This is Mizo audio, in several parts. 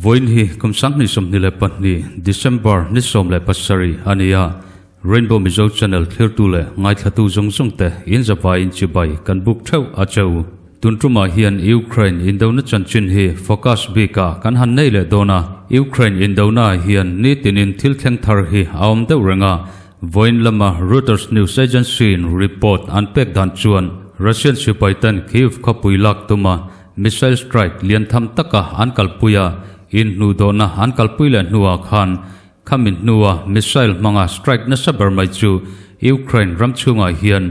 Vawiin hi kum 2022 December ni 17 a ni a, Rainbow Mizo Channel thlirtu leh ngaithlatu zawng zawng te in zavaiin chibai kan buk theuh a cheu. Tun tumah hian Ukraine indona chanchin hi focus bikah kan han nei leh dawn a, Ukraine indona ah hian nitinin thil thleng thar hi a awm deuh reng a, vawiin lama Reuters news agency in report an pek dan chuan Russian sipai ten Kyiv khawpui lak tuma missile strike lian tham taka an kalpui a, inhnuhdawhna an kalpui leh hnuah khan Khami hnua missile hmanga strike nasa ber mai chu Ukraine ram chhungah hian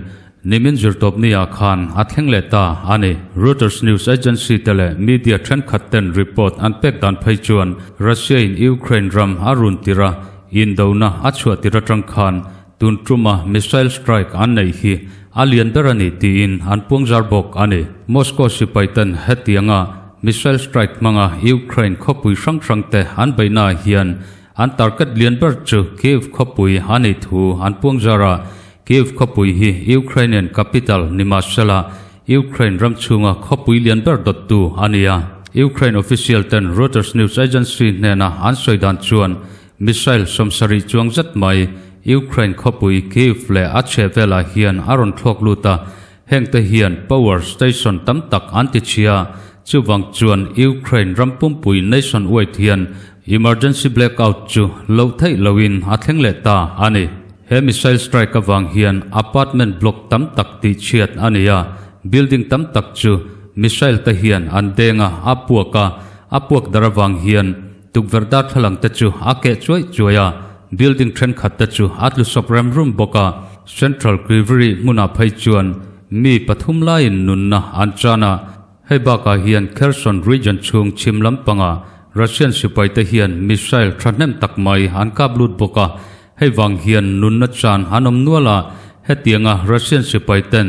nimin zirtawpni-ah khan a thleng leh ta a ni. Reuters news agency te leh media thenkhat ten report an pek dan phei chuan Russia-in Ukraine ram a run tir a, indona a chhuah tir atang khan tun tuma missile strike an neih hi a lian ber a ni tiin an puangzar bawk a ni. Moscow sipai ten hetianga Missile strike hmanga Ukraine khawpui hrang hrangte an beihnaah hian an target lian ber chu Kyiv khawpui a nih thu an puang zar a. Kyiv khawpui hi Ukrainian capital ni mahsela Ukraine ram chhunga khawpui lian ber dawttu a ni a. Ukraine official ten Reuters news agency hnena an sawi dan chuan missile 70 chuang zet mai Ukraine khawpui Kyiv leh a chhehvelah hian a rawn thlawk lut a. Hengte hian power station tam tak an ti chhia, chuvang chuan Ukraine ram pumpui nation wide hian emergency blackout chu loh theih loin a thleng leh ta a ni. He missile strike avang hian apartment block tam tak tih chhiat a ni a, building tam tak chu missile te hian an deng a, a puak a, a puak dar avang hian tukverh darthlalang te chu a keh chuaih chuaih a, building thenkhat te chu a tlu sawp rem rum bawk a. Central Kryvyi hmunah phei chuan mi pathum laiin nunna an chan a, hei bakah hian Kherson region chhung chhim lampangah Russian sipaite hian missile thahnem tak mai an kap lut bawk a, hei vang hian nunna chan an awm nual a, hetianga Russian sipaiten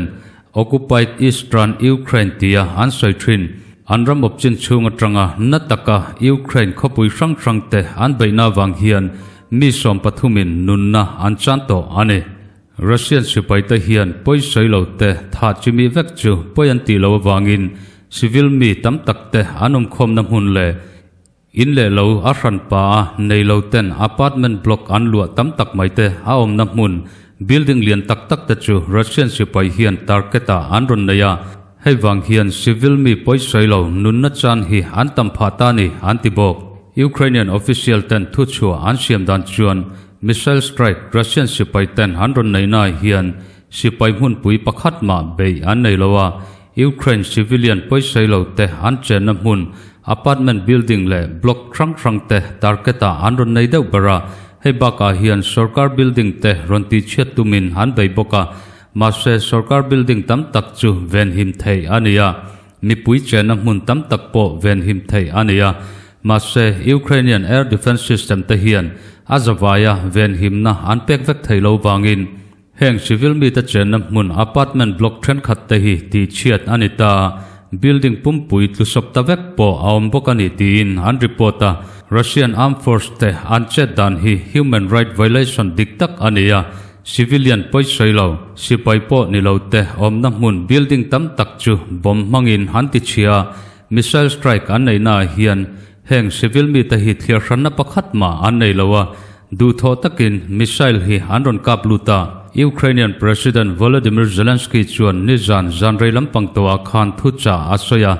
Occupied Eastern Ukraine tia an sawi thin an ram awpchin chhung atanga na taka Ukraine khawpui hrang hrangte an beihna avang hian mi sawmpathumin nunna an chan tawh a ni. Russian sipaite hian pawi sawi lo te thah chimi vek chu pawi an tih loh avangin civil mi tam takte an awmkhawmna hmun leh In leh lo a hran pa a nei lo ten apartment block an luah tam tak mai te a awmna hmun building lian tak tak te chu Russian sipai hian target ah an rawn nei a, hei vang hian civil mi pawisawi lo nunna chan hi an tam phah ta ni an ti bawk. Ukrainian official ten thuchhuah an siam dan chuan missile strike Russian sipai ten an rawn neihna ah hian sipai hmunpui pakhat mah beih an nei lo a, Ukraine civilian pawisawi lo te an chenna hmun apartment building leh block hrang hrang te target ah an rawn nei deuh ber a, hei bakah hian sorkar building te rawn tihchhiat tumin an bei bawk a, mahse sorkar building tam tak chu venhim theih a ni a, mipui chenna hmun tam tak pawh venhim theih a ni a, mahse Ukrainian air defence system te hian a zavaia venhimna an pek vek thei lo vangin Heng civil mite chenna hmun apartment block thenkhat te hi tihchhiat a ni ta, building pumpui tlusawp ta vek pawh a awm bawk a ni tiin an report a. Russian armed force te an chet dan hi human right violation dik tak a ni a, civilian pawisawi lo, sipai pawh ni lo te awmna hmun building tam tak chu bomb hmangin an tichhia a, missile strike an neihnaah hian Heng civil mite hi thliar hranna pakhat mah an nei lo a, duhthawh takin missile hi an rawn kap lut a. Ukrainian President Volodymyr Zelensky chuan nizan zanrei lampang tawhah khan thuchah a sawi a,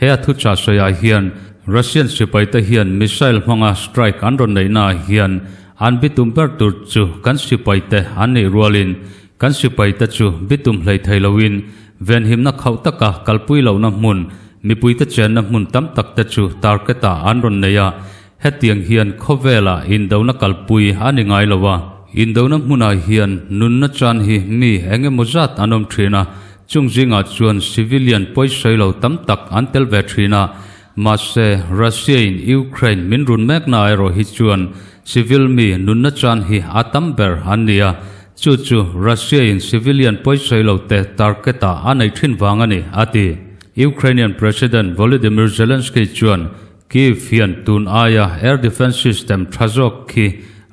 he a thuchah sawiah hian Russian sipaite hian missile hmanga strike an rawn neihnaah hian an bitum ber tur chu kan sipaite an nih rualin kan sipaite chu bitum hlei thei loin venhimna khauh taka kalpui lohna hmun Mipuite chenna hmun tam tak te chu target ah an rawn nei a, hetiang hian khawvelah indona kalpui a ni ngai lo a. Indona hmunah hian nunna chan hi mi eng emaw zat an awm thin a, chung zingah chuan civilian pawisawi lo tam tak an tel ve thin a. Mahse, Russia-in Ukraine min run mekna erawh hi chuan civil mi nunna chan hi a tam ber an ni a, chu chu Russia-in civilian pawisawi lo te target ah a nei thin vang a ni, a ti. Ukrainian President Volodymyr Zelensky chuan Kyiv hian tun aia air defence system tha zawk khi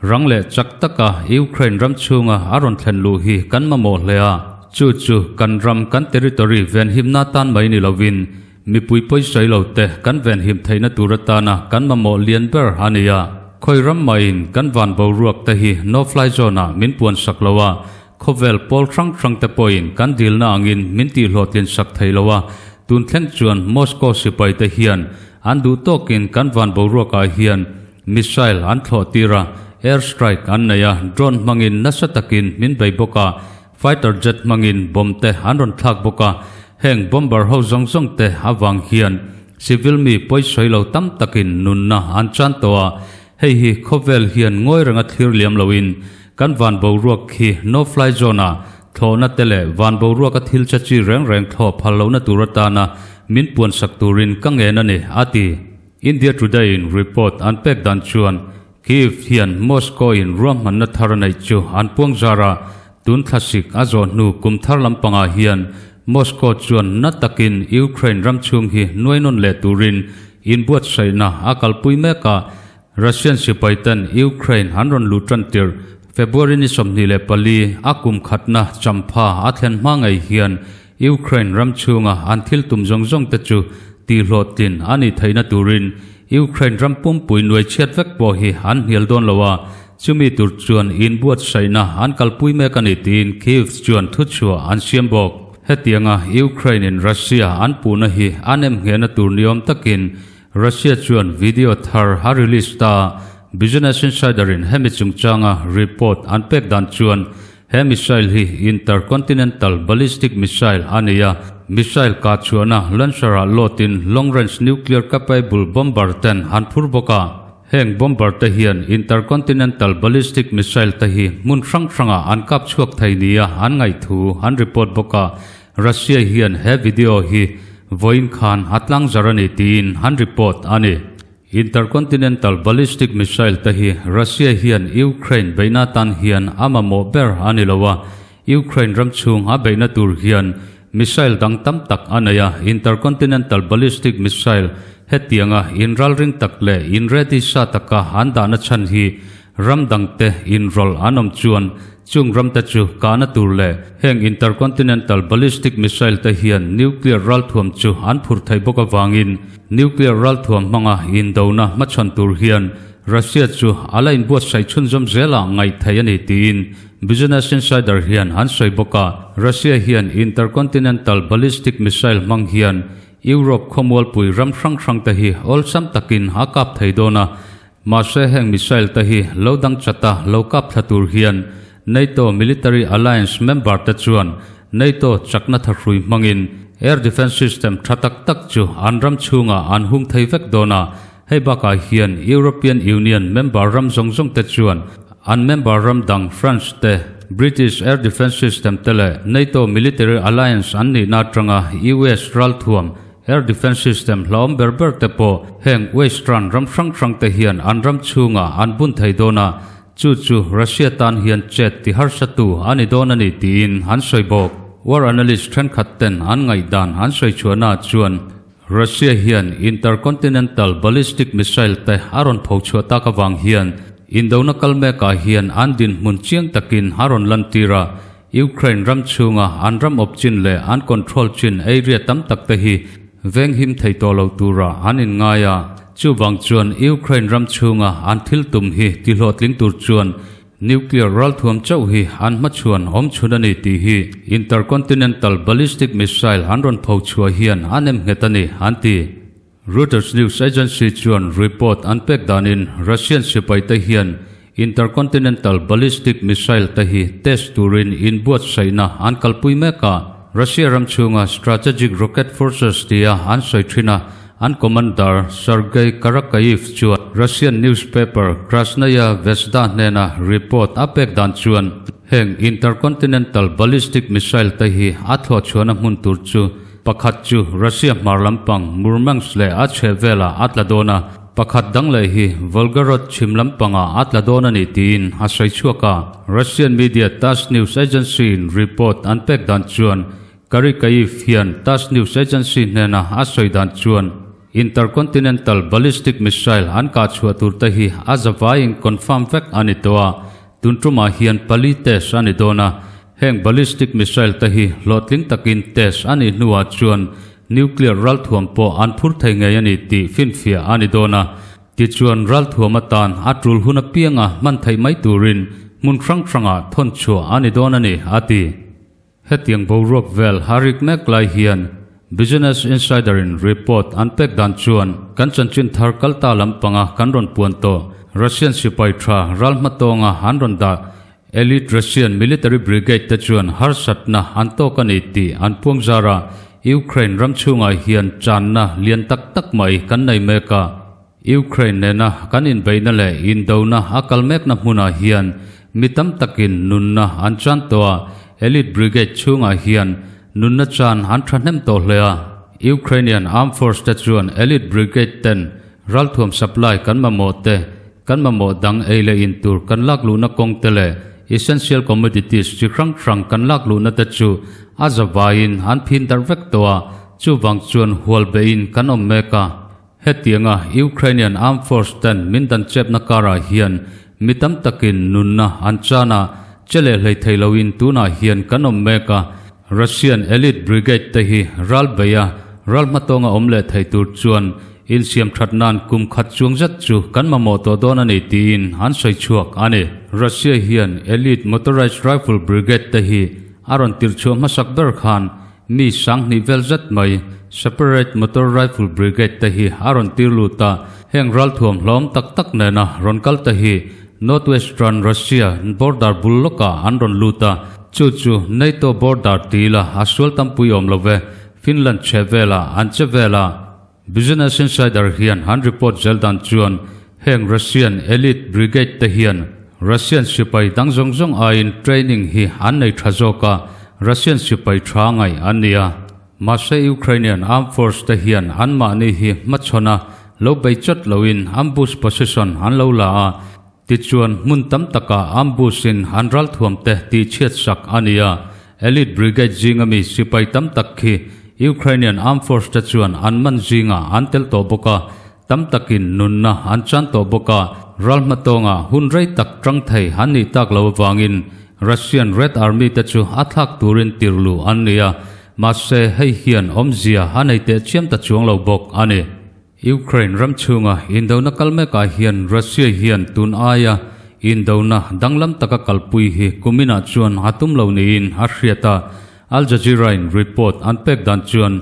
rang leh chak taka Ukraine ram chhunga a rawn thlen luh hi kan mamawh hle a, chu chu kan ram kan territory venhimna tan mai ni lovin Mipui pawisawi lo te kan venhim theihna tur atana kan mamawh lian ber a ni a. Khawi ram mahin kan van boruak te hi no fly zone ah min puan sak lo a, khawvel pawl hrang hrang te pawhin kan dilna angin min tihhlawhtlin sak thei lo a, tun thleng chuan Moscow sipai te hian an duh tawkin kan van boruak ah hian missile an thlawh tir a, air strike an nei a, drone hmangin nasa takin min bei bawk a, Fighter jet hmangin bomb te an rawn thlak bawk a, heng bomber ho zawng zawng te avang hian civil mi pawisawi lo tam takin nunna an chan tawh a, hei hi khawvel hian ngawi renga thlir liam loin kan van boruak khi no fly zone ah thlawhna te leh van boruaka thil che chi reng reng thlawh phal lohna tur atana min puansak turin ka ngen a ni, a ti. India Today in report an pek dan chuan Kyiv hian Moscow in ruahmanna thar a neih chu an puang zar a, tun thlasik a zawh hnu kum thar lampangah hian Moscow chuan na takin Ukraine ram chhung hi nuai nawn leh turin inbuatsaihna a kalpui mek a, Russian sipai ten Ukraine an rawn luh tan tirh February ni 24 a kum khatna champha a thlen hma ngei hian Ukraine ram chhunga an thil tum zawng zawng te chu tihhlawhtlin a nih theihna turin Ukraine ram pumpui nuai chhiat vek pawh hi an hnial dawn lo a, chumi tur chuan inbuatsaihna an kalpui mek a ni tiin Kyiv chuan thuchhuah an siam bawk. Hetianga Ukraine in Russia an puhna hi an em nghehna tur niawm takin Russia chuan video thar a release ta a, Business Insider in hemi chungchanga report an pek dan chuan He missile hi intercontinental ballistic missile a ni a, missile kah chhuahna launcher ah load in long range nuclear capable bomber ten an phur bawk a. Heng bomber te hian intercontinental ballistic missile te hi hmun hrang hrangah an kap chhuak thei nia an ngaih thu an report bawk a. Russia hian he video hi vawiin khan a tlangzar a ni tiin an report a ni. Intercontinental ballistic missile te hi Russia hian Ukraine beihna tan hian a mamawh ber a ni lo a, Ukraine ram chhung a beihna tur hian missile dang tam tak a nei a, intercontinental ballistic missile hetianga inralring tak leh inready sa taka an dahna chhan hi Ram dangte inrawlh an awm chuan chung ramte chu kahna tur leh heng intercontinental ballistic missile te hian nuclear ralthuam chu an phur thei bawk avangin nuclear ralthuam hmanga indona hmachhawn tur hian Russia chu a la inbuatsaih chhunzawm zelah ngaih theih a ni tiin Business Insider hian an sawi bawk a. Russia hian intercontinental ballistic missile hmang hian Europe khawmualpui ram hrang hrangte hi awlsam takin a kap thei dawn a, Mahse heng missile te hi lo dang chata lo kap thla tur hian NATO military alliance member te chuan NATO chakna thahrui hmangin air defence system tha tak tak chu an ram chhungah an hung thei vek dawn a, hei bakah hian European Union member ram zawng zawng te chuan an member ram dang France te, British air defence system te leh NATO military alliance an nihna atanga US ralthuam Air defence system hlauhawm ber ber te pawh heng Western ram hrang hrang te hian an ram chhungah an bun thei dawn a, chu chu Russia tan hian chet ti harsa tu a ni dawn a ni tiin an sawi bawk. War analyst thenkhat ten an ngaihdan an sawi chhuahna ah chuan Russia hian intercontinental ballistic missile te a rawn pho chhuah tak avang hian indona kal mekah hian an dinhmun chiang takin a rawn lantir a, Ukraine ram chhunga an ram awp chin leh an control chin area tam tak te hi venghim thei tawh lo tura an inngai a. Chuvang chuan Ukraine ram chhunga an thil tum hi tihlawhtling tur chuan nuclear ralthuam chauh hi an hmachhuan awm chhun a ni tih hi intercontinental ballistic missile an rawn pho chhuah hian a nem nghet a ni, an ti. Reuters news agency chuan report an pek danin Russian sipaite hian intercontinental ballistic missile te hi test turin inbuatsaihna an kalpui mek a. Russia ram chhunga Strategic Rocket Forces tia an sawi thin a, an commander Sergei Karakayev chuan Russian newspaper Krasnaya Zvezda hnena report a pek dan chuan heng intercontinental ballistic missile te hi a thlawhchhuahna hmun tur chu Pakhat chu Russia hmar lampang Murmansk leh a chheh velah a tla dawn a, pakhat dang leh hi Volgorod chhim lampangah a tla dawn a ni tiin a sawi chhuak a. Russian media Tass news agency-in report an pek dan chuan Karikayev hian Tass news agency hnena a sawi dan chuan intercontinental ballistic missile an kah chhuah tur te hi a zavaiin confirm vek a ni tawh a, tun tumah hian pali test a ni dawn a. Heng ballistic missile te hi hlawhtling takin test a nih hnuah chuan nuclear ralthuam pawh an phur thei ngei a ni tih finfiah a ni dawn a. Tichuan ralthuam atan a tul hun apianga hman theih mai turin hmun hrang hrangah thawn chhuah a ni dawn a ni, a ti. Hetiang boruak vel a rik mek lai hian Business Insider in report an pek dan chuan kan chanchin thar kal ta lampanga kan rawn puan tawh Russian sipai tha ral hmatawnga an rawn dah Elite Russian Military Brigade te chuan harsatna an tawk a ni tih an puang zar a, Ukraine ram chhungah hian channa lian tak tak mai kan nei mek a. Ukraine nena kan inbeihna leh indona a kal mekna hmunah hian mi tam takin nunna an chan tawh a, Elite Brigade chhungah hian nunna chan an thahnem tawh hle a. Ukrainian Armed Force te chuan Elite Brigade ten ralthuam supply kan mamawh te, Kan mamawh dang ei leh in tur kan lak luhna kawng te leh essential commodities chi hrang hrang kan lak luhna te chu a zavaiin an phin darh vek tawh a, chuvang chuan hual beihin kan awm mek a. Hetianga Ukrainian Armed Force ten min dan chepna karah hian mi tam takin nunna an chan a, che leh hlei thei loin tunah hian kan awm mek a. Russian Elite Brigade te hi ral beia ral hmatawnga awm leh thei tur chuan insiam that nan kum khat chuang zet chu kan mamawh tawh dawn a ni tiin an sawi chhuak a ni. Russia hian Elite Motorized Rifle Brigade te hi a rawn tirh chhuah hmasak ber khan mi sanghnih vel zet mai Separate Motor Rifle Brigade te hi a rawn tir lut a, heng ralthuam hlawm tak tak nena rawn kal te hi Northwestern Russia border bul lawkah an rawn lut a, Chu chu NATO border ti ila a sual tampui awm lo ve, Finland che velah an che vel a. Business Insider hian an report zel dan chuan heng Russian elite brigade te hian Russian sipai dang zawng zawng aiin training hi an nei tha zawk a, Russian sipai tha ngaih an ni a. Mahse Ukrainian armed force te hian anmahni hi hmachhawn a, lo bei chawt loin ambush position an lo la a, Tichuan, hmun tam takah ambush-in an ralthuamte tihchhiatsak a ni a, Elite Brigade zinga mi sipai tam tak khi Ukrainian Armed Force-te chuan an man zingah an tel tawh bawk a, tam takin nunna an chan tawh bawk a, ral hmatawngah hun rei tak tang thei an nih tak lo avangin Russian Red Army-te chu a thlak turin tirhluh an ni a, mahse hei hian awmzia a nei tehchiam ta chuang lo bawk a ni. Ukraine ram chhunga indona kal mekah hian Russia hian tun aia indona danglam taka kalpui hi kuminah chuan a tum lo niin a hriat a. Al Jazeera-in report an pek dan chuan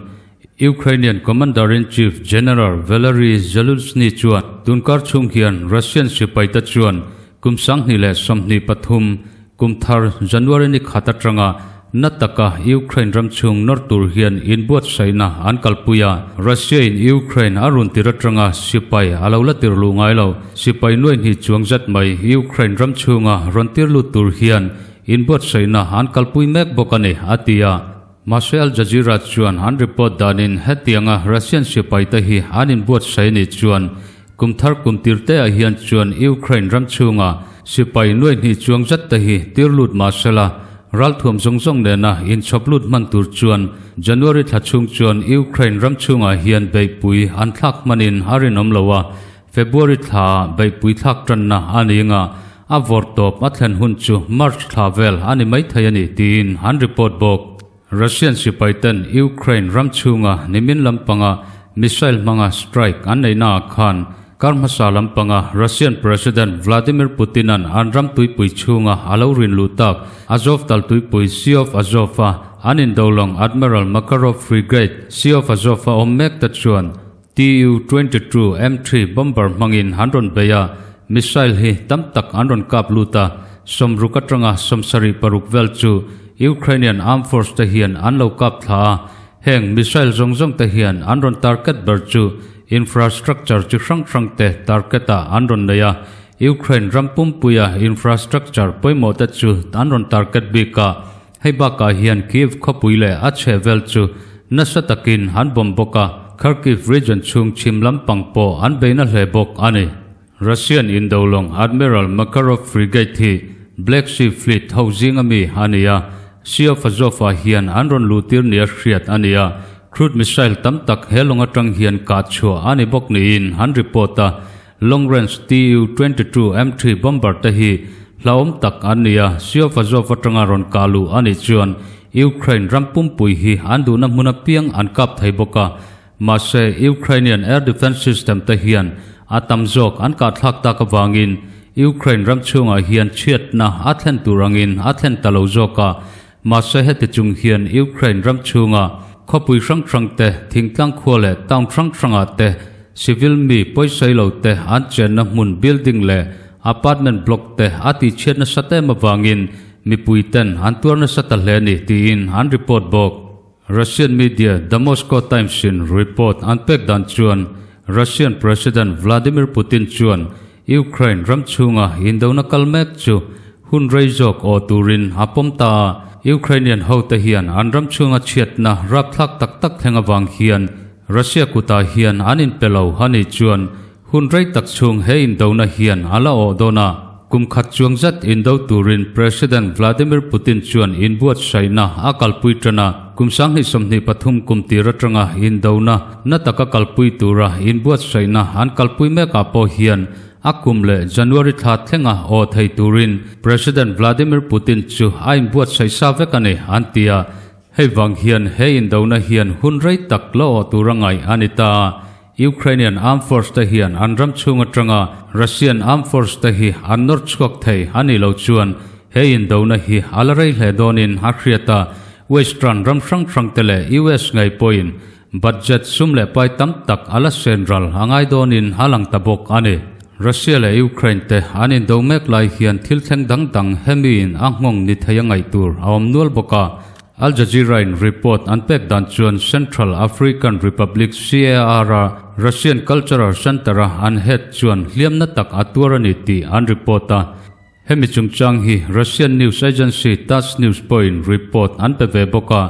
Ukrainian Commander-in-Chief General Valery Zaluzhny chuan tunkar chhung hian Russian sipaite chuan Kum 2023 kum thar January ni khat atanga na taka Ukraine ram chhung nawr tur hian inbuatsaihna an kalpui a. Russia in Ukraine a run tir atanga sipai a lo la tir luh ngai lo. Sipai nuai hnih chuang zet mai Ukraine ram chhunga rawn tir lut tur hian inbuatsaihna an kalpui mek bawk a ni, a ti a. Mahse Al Jazeera chuan an report danin hetianga Russian sipaite hi an inbuatsaih ni chuan Kum thar kum tir te ah hian chuan Ukraine ram chhunga sipai nuai hnih chuang zet te hi tir lut mah sela, ralthuam zawng zawng nena inchhawp lut hman tur chuan January thla chhung chuan Ukraine ram chhungah hian beihpui an thlak hmanin a rinawm lo a, February thla ah beihpui thlak tanna a ni anga a vawrh tawp a thlen hun chu March thla vel a ni maithei a ni tiin an report bawk. Russian sipaiten Ukraine ram chhunga nimin lampanga missile hmanga strike an neihnaah khan kar hmasa lampanga Russian President Vladimir Putin-a'n an ram tuipui chhunga a lo rin luh tak Azov tal tuipui Sea of Azov-a an indolawng Admiral Makarov Frigate Sea of Azov-a awm mek te chuan Tu-22 M3 bomber hmangin an rawn bei a, missile hi tam tak an rawn kap lut a, 60 atanga 76 vel chu Ukrainian Armed Force te hian an lo kap thla a, heng missile zawng zawng te hian an rawn target ber chu infrastructure chi hrang hrang te target ah an rawn nei a, Ukraine ram pumpuia infrastructure pawimawh te chu an rawn target bik a. Hei bakah hian Kyiv khawpui leh a chhehvel chu nasa takin an bomb bawk a, Kharkiv region chhung chhim lampang pawh an beina hle bawk a ni. Russian indolawng Admiral Makarov frigate hi Black Sea Fleet ho zinga mi a ni a, Sea of Azov-ah hian an rawn luhtir nia hriat a ni a, crude missile tam tak he lawng atang hian kah chhuah a ni bawk niin an report a. Long range Tu-22 M3 bomber te hi hlauhawm tak an ni a, Sea of Azov atanga rawn kah luh a nih chuan Ukraine ram pumpui hi an duhna hmun apiang an kap thei bawk a, mahse Ukrainian air defence system te hian a tam zawk an kah thlak tak avangin Ukraine ram chhungah hian chhiatna a thlen tur angin a thlen ta lo zawk a, mahse heti chung hian Ukraine ram chhunga khawpui hrang hrang te, thingtlang khua leh town hrang hrangah te civil mi pawisawi lo te an chenna hmun building leh apartment block te a tihchhiat nasa em avangin mipui ten an tuar nasa ta hle a ni tiin an report bawk. Russian media The Moscow Times in report an pek dan chuan Russian President Vladimir Putin chuan Ukraine ram chhunga indona kal mek chu hun rei zawk aw turin a pawm ta a, Ukrainian hote hian an ram chhunga chhiatna rapthlak tak tak thleng avang hian Russia kutah hian an inpe lo a nih chuan Hun rei tak chhung he indona hian a la awh dawn a, kum khat chuang zet indo turin President Vladimir Putin chuan inbuatsaihna a kalpui tan a, kum 2023 kum tir atanga indona na taka kalpui tura inbuatsaihna an kalpui mekah pawh hian a kum leh January thla thlenga awh thei turin President Vladimir Putin chu a inbuatsaih sa vek a ni, an ti a. Hei vang hian he indona hian hun rei tak la awh tura ngaih a ni ta a. Ukrainian Armed Force te hian an ram chhung atanga Russian Armed Force te hi an nawr chhuak thei a nih loh chuan he indona hi a la rei hle dawnin a hriat a, Western ram hrang hrang te leh US ngei pawhin budget sum leh pai tam tak a la sen ral a ngai dawnin a lang ta bawk a ni. Russia leh Ukraine te an indo mek lai hian thil thleng dang dang hemiin a nghawng ni thei a ngaih tur a awm nual bawk a. Al Jazeera-in report an pek dan chuan Central African Republic, CAR-a Russian Cultural Centre-a an head chuan hliamna tak a tuar a ni tih an report a. Hemi chungchang hi Russian news agency Tass News pawhin report an pe ve bawk a.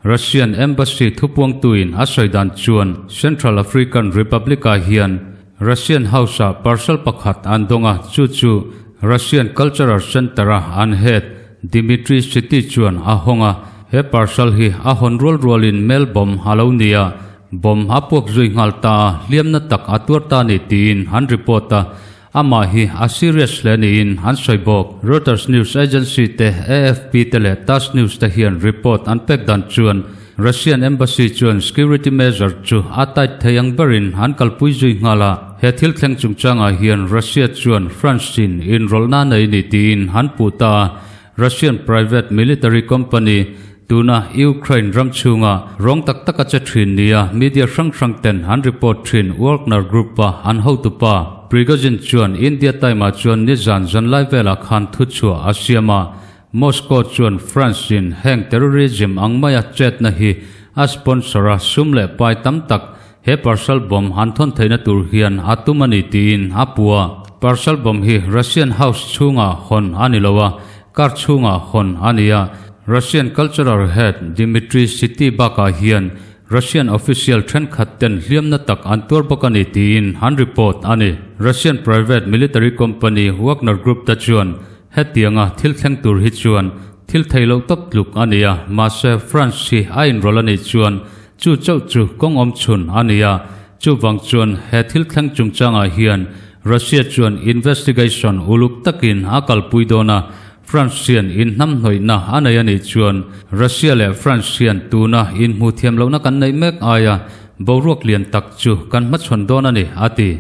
Russian Embassy thupuangtuin a sawi dan chuan Central African Republic-ah hian Russian House-ah parcel pakhat an dawng a, chu chu Russian Cultural Centre-a an head Dmitry Siti chuan a hawng a, he parcel hi a hawn rual rualin mail bomb a lo ni a, bomb a puak zui nghal ta a, hliamna tak a tuar ta ni tiin an report a, amah hi a serious hle niin an sawi bawk. Reuters news agency te, AFP te leh Tass News te hian report an pek dan chuan Russian Embassy chuan security measure chu a tight thei ang berin an kalpui zui nghal a, he thil thleng chungchangah hian Russia chuan France-in inrawlhna nei ni tiin an puh ta a, Russian private military company tuna Ukraine ram chhunga rawng tak taka che thin nia media hrang hrang ten an report thin Wagner Group-a an hotupa Prigozhin chuan India Time-ah chuan nizan zanlai velah khan thuchhuah a siam a. Moscow chuan France-in heng terrorism ang maia chetna hi a sponsor a, sum leh pai tam tak he parcel bomb an thawn theihna tur hian a tum a ni tiin a pu a. Parcel bomb hi Russian house chhungah hawn a ni lo a, car chhungah hawn a ni a. Russian cultural head Dmitry Siti bakah hian Russian official thenkhat ten hliamna tak an tuar bawk a ni tiin an report a ni. Russian private military company Wagner Group te chuan Hetianga thil thleng tur hi chuan thil thei loh tawp tluk a ni a, mahse France hi a inrawlh a nih chuan chu chauh chu kawng awm chhun a ni a, chuvang chuan he thil thleng chungchangah hian Russia chuan investigation uluk takin a kalpui dawn a, France hian inhnamhnawihna a nei a nih chuan Russia leh France hian tuna inhmuh thiam lohna kan neih mek aia boruak lian tak chu kan hmachhawn dawn a ni, a ti.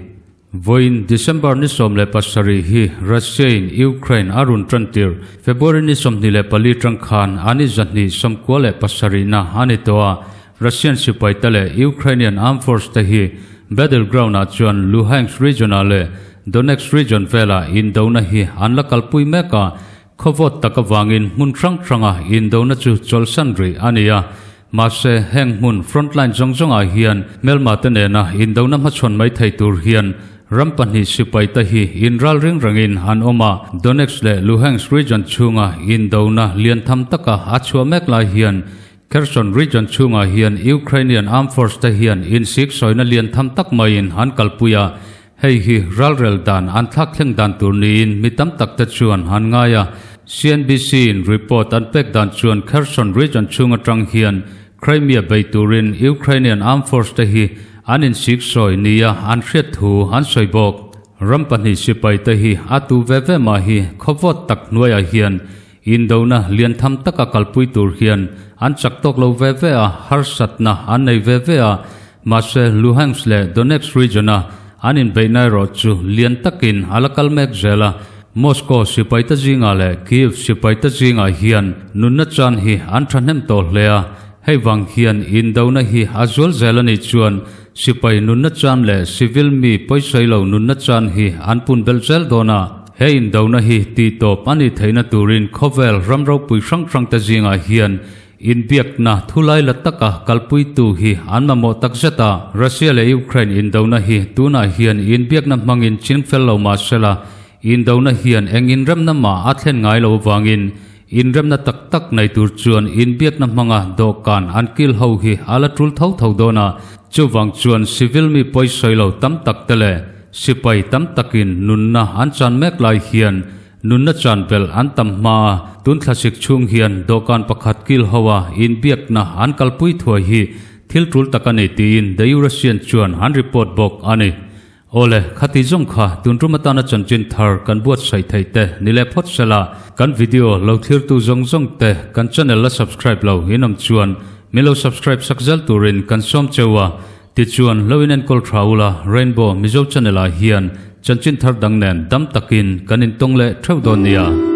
Vawiin December ni 17 hi Russia-in Ukraine a run tan tir. February ni 24 tang khan a ni 297-na a ni tawh a. Russian sipaite leh Ukrainian Armed Force te hi battleground-ah chuan Luhansk region-ah leh Donetsk region velah indona hi an la kalpui mek a. Khawvawt tak avangin hmun hrang hranga indona chu chawlhsan rih a ni a. Mahse, heng hmun frontline zawng zawngah hian hmelmate nena indona hmachhawn mai thei tur hian ram pahnih sipaite hi inral ring rengin an awm a. Donetsk leh Luhansk region chhunga indona lian tham taka a chhuah mek lai hian Kherson region chhungah hian Ukrainian Armed Force te hian insiksawina lian tham tak maiin an kalpui a. Hei hi ralrel dan an thlak thleng dan tur niin mi tam tak te chuan an ngai a. CNBC in report an pek dan chuan Kherson region chhung atang hian Crimea bei turin Ukrainian Armed Force te hi an insik sawi nia an hriat thu an sawi bawk. Ram pahnih sipai te hi a tu ve ve mah hi khawvawt tak hnuaiah hian. Indona lian tham taka kalpui tur hian an chak tawk lo ve ve a, harsatna an nei ve ve a. Mahse, Luhansk leh Donetsk region-a an inbeihna erawh chu lian takin a la kal mek zel a. Moscow sipaite zingah leh Kyiv sipaite zingah hian nunna chan hi an thahnem tawh hle a. Hei vang hian indona hi a zual zel a nih chuan sipai nunna chan leh civil mi pawisawi lo nunna chan hi an pun belh zel dawn a. He indona hi tihtawp a nih theihna turin khawvel ram ropui hrang hrangte zingah hian inbiakna thulai la taka kalpuitu hi an mamawh takzet a. Russia leh Ukraine indona hi tunah hian inbiakna hmangin chin fel lo mah sela, indona hian eng inremna mah a thlen ngai lo avangin Inremna tak tak nei tur chuan inbiakna hmanga dawhkan an kil ho hi a la tul tho tho dawn a, chuvang chuan civil mi pawisawi lo tam tak te leh sipai tam takin nunna an chan mek lai hian nunna chan belh an tam hma a, tun thlasik chhung hian dawhkan pakhat kil ho a inbiakna an kalpui thuai hi thil tul tak a ni tiin The Eurasian chuan an report bawk a ni. Awle, khati zawng kha tun tum atana chanchin thar kan buatsaih theih te ni leh phawt sela, kan video lo thlirtu zawng zawng te kan channel la subscribe lo in awm chuan min lo subscribe sak zel turin kan sawm cheu a, tichuan lo in enkawl tha ula Rainbow Mizo channel ah hian chanchin thar dang nen dam takin kan intawng leh theuh dawn nia.